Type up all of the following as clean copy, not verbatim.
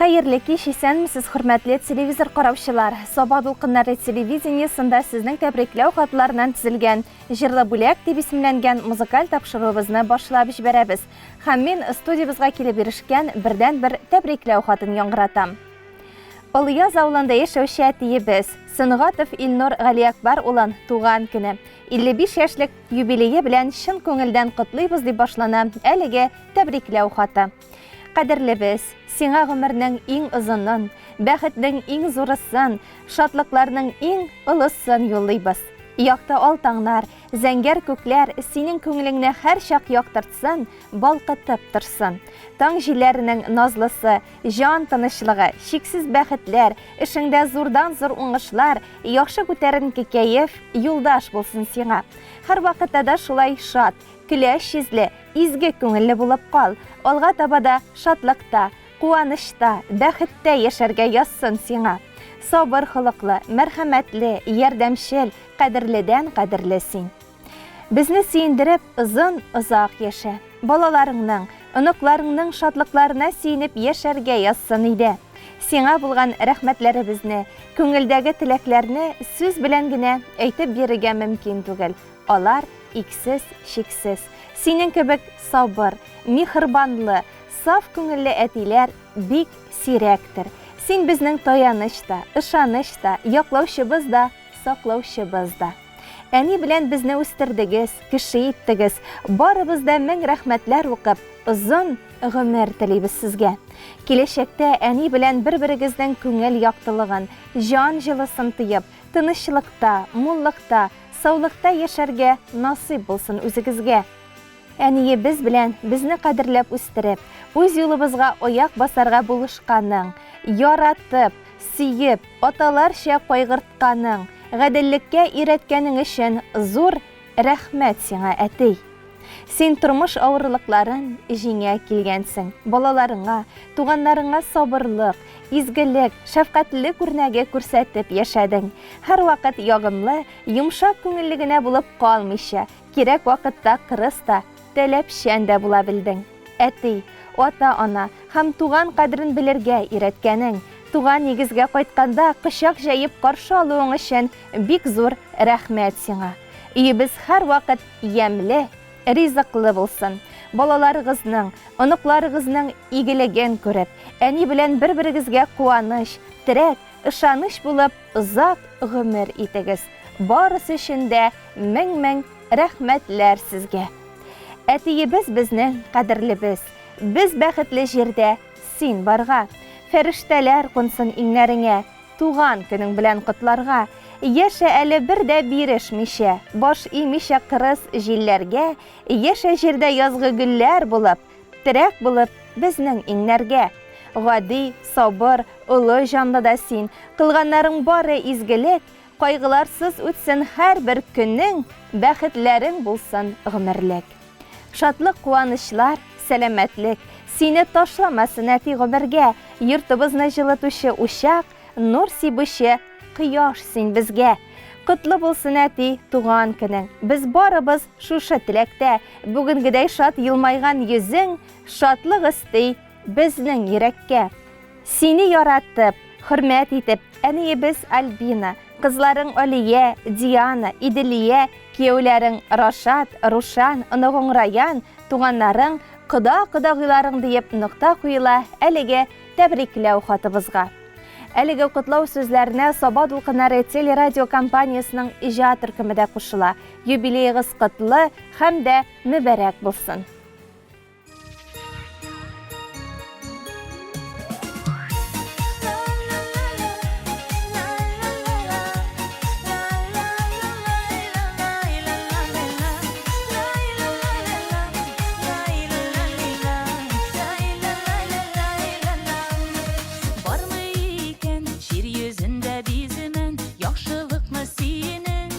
Хәерле кич, исәнмесез, хөрмәтле телевизор караучылар. Саба дулкыннары телевидениесында сезнең тәбрикләү хатларыннан төзелгән Җырлы бүләк дип исемләнгән музыкаль тапшыруыбызны башлап җибәрәбез. Һәм мин студиябезгә килеп ирешкән бердәнбер тәбрикләү хатын яңгыратам. Олыяз авылында яшәүче әтиебез, Сөнгатов Илнур Галиәкбәр улын туган көне, 55 яшьлек юбилее белән чын күңелдән котлыйбыз дип башлана әлеге тәбрикләү хаты. Кадерлебез, сиңа гомернең иң озынын, бәхетнең иң зурысын, шатлыкларның иң олысын юллыйбыз. Якты ал таңнар, зәңгәр күкләр синең күңелеңне һәрчак яктыртсын, балкытып торсын. Таң җилләренең назлысы, җан тынычлыгы, чиксез бәхетләр, эшеңдә зурдан-зур уңышлар, яхшы күтәренке кәеф юлдаш булсын сиңа. Һәрвакытта да шулай шат, көләч йөзле, изге күңелле булып кал. Алга таба да шатлыкта, куанычта, бәхеттә яшәргә язсын сиңа. Сабыр холыклы, мәрхәмәтле, ярдәмчел, кадерледән кадерле син. Безне сөендереп, озын озак яшә. Балаларыңның, оныкларыңның шатлыкларына сөенеп яшәргә язсын иде. Сиңа булган рәхмәтләребезне, күңелдәге теләкләрне сүз белән генә әйтеп бирергә мөмкин түгел. Алар иксез-чиксез. Синең кебек сабыр, миһербанлы, саф күңелле әтиләр бик сирәктер. Син безнең таяныч та, ышаныч та, яклаучыбыз да, саклаучыбыз да. Әни белән безне үстердегез, кеше иттегез. Барыбыз да мең рәхмәтләр укып, озын гомер телибез сезгә. Киләчәктә әни белән бер-берегезнең күңел яктылыгын, җан җылысын тоеп, тынычлыкта, муллыкта, саулыкта яшәргә насыйп булсын үзегезгә. Әниебез белән безне кадерләп үстереп, үз юлыбызга аяк басарга булышканың, яратып, сөеп, аталарча кайгыртканың, гаделлеккә өйрәткәнең өчен зур рәхмәт сиңа, әти! Син тормыш авырлыкларын җиңә килгәнсең, балаларыңа, туганнарыңа сабырлык, изгелек, шәфкатьлелек үрнәге күрсәтеп яшәдең. Һәрвакыт ягымлы, йомшак күңелле генә булып калмыйча, Кирәк вакытта кырыс та, таләпчән дә була белдең. Әти, ата-ана һәм туган кадерен белергә өйрәткәнең, туган нигезгә кайтканда кочак җәеп каршы алуың өчен бик зур рәхмәт сиңа. Өебез һәрвакыт ямьле, ризыклы булсын. Балаларыгызның, оныкларыгызның игелеген күреп, әни белән бер-берегезгә куаныч, терәк, ышаныч булып озак гомер итегез. Барысы өчен дә мең-мең рәхмәтләр сезгә. Әтиебез безнең кадерлебез. Без бәхетле җирдә син барга. Фәрештәләр кунсын иңнәреңә, туган көнең белән котларга. Яшә әле бер дә бирешмичә, баш имичә кырыс җилләргә, яшә җирдә язгы гөлләр булып, терәк булып безнең иңнәргә. Гади, сабыр, олы җанлы да син, кылганнарың бары изгелек, Кайгыларсыз үтсен һәрбер көнең, Бәхетләрең булсын гомерлек. Шатлык-куанычлар, сәламәтлек, Сине ташламасын әти гомергә, Йортыбызны җылытучы учак, Нур сибүче кояш син безгә. Котлы булсын, әти, туган көнең, Без барыбыз шушы теләктә, Бүгенгедәй шат елмайган йөзең Шатлык өсти безнең йөрәккә. Сине яратып, хөрмәт итеп, әниебез Альбина, кызларың Алия, Диана, Иделия, кияүләрең Рашат, Рушан, оныгың Раян, туганнарың, кода-кодагыйларың диеп нокта куела әлеге тәбрикләү хатыбызга. Әлеге котлау сүзләренә Саба дулкыннары телерадиокомпаниясенең иҗат төркеме дә кушыла. Юбилеегыз котлы һәм дә мөбарәк булсын! Бармы икән җир йөзендә биземен яхшылыкны синең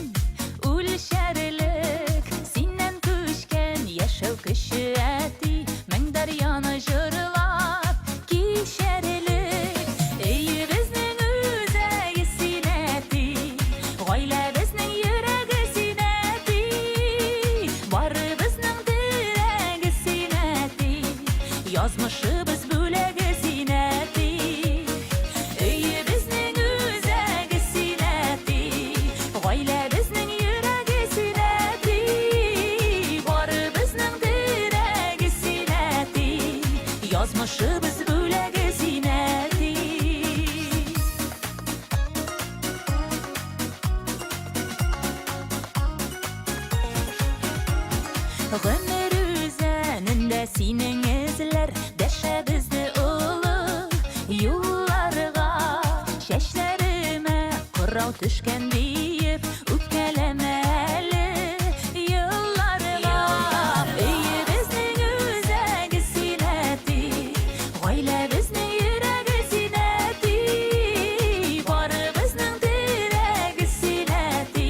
Үлчәрлек синнән күчкән яшәү көче, әти, мең дәрьяны җырлап кичәрлек. Өебезнең үзәге син, әти, гаиләбезнең йөрәге син, әти, барыбызның терәге син, әти, язмышыбыз бүләге син, әти. Язмышыбыз бүләге син, әти. Гомер үзәнендә синең эзләр Дәшә безне олы юлларга. Чәчләремә кырау төшкән диеп Үпкәләмә әле елларга. Өебезнең үзәге син, әти, Гаиләбезнең йөрәге син, әти, Барыбызның терәге син, әти,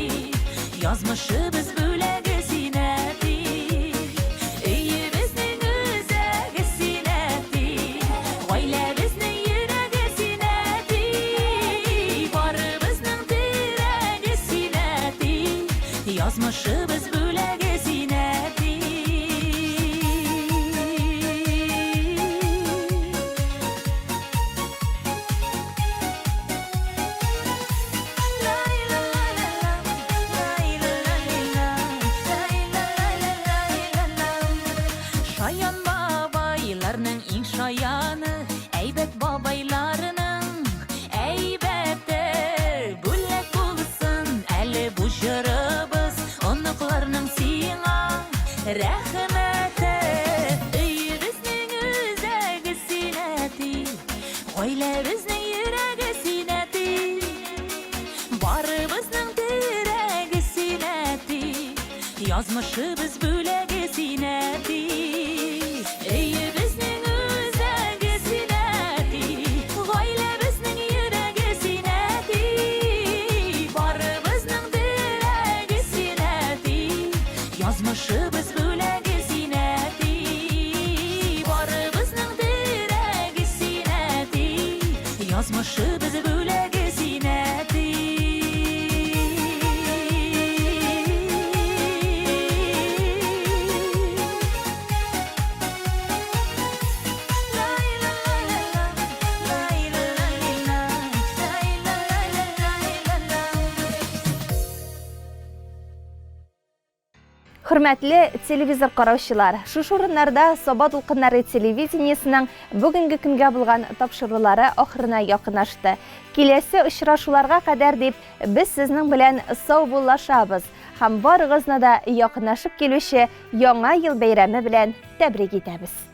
Язмышыбыз бүләге син, әти. Өебезнең үзәге син, әти, Гаиләбезнең йөрәге син, әти, Барыбызның терәге син, әти, Язмышыбыз бүләге син, әти. Шаян бабайларның иң шаяны, әйбәт бабайларның әйбәте. Бүләк булсын әле бу җырыбыз, оныкларның сиңа рәхмәте. Өебезнең үзәге син, әти, Гаиләбезнең йөрәге син, әти, Барыбызның терәге син, әти, Язмышыбыз бүләге син, әти. Өебезнең үзәге син, әти, Гаиләбезнең йөрәге син, әти, Барыбызның терәге син, әти, Язмышыбыз бүләге син, әти. Барыбызның терәге син, әти. Язмышыбыз бүләге син, әти. Хөрмәтле телевизор караучылар, шушы урыннарда Саба дулкыннары телевидениесының бүгенге көнгә булган тапшырулары ахырына якынашты. Киләсе очрашуларга кадәр дип без сезнең белән саубуллашабыз һәм барыгызны да якынлашып килүче Яңа ел бәйрәме белән тәбрик итәбез.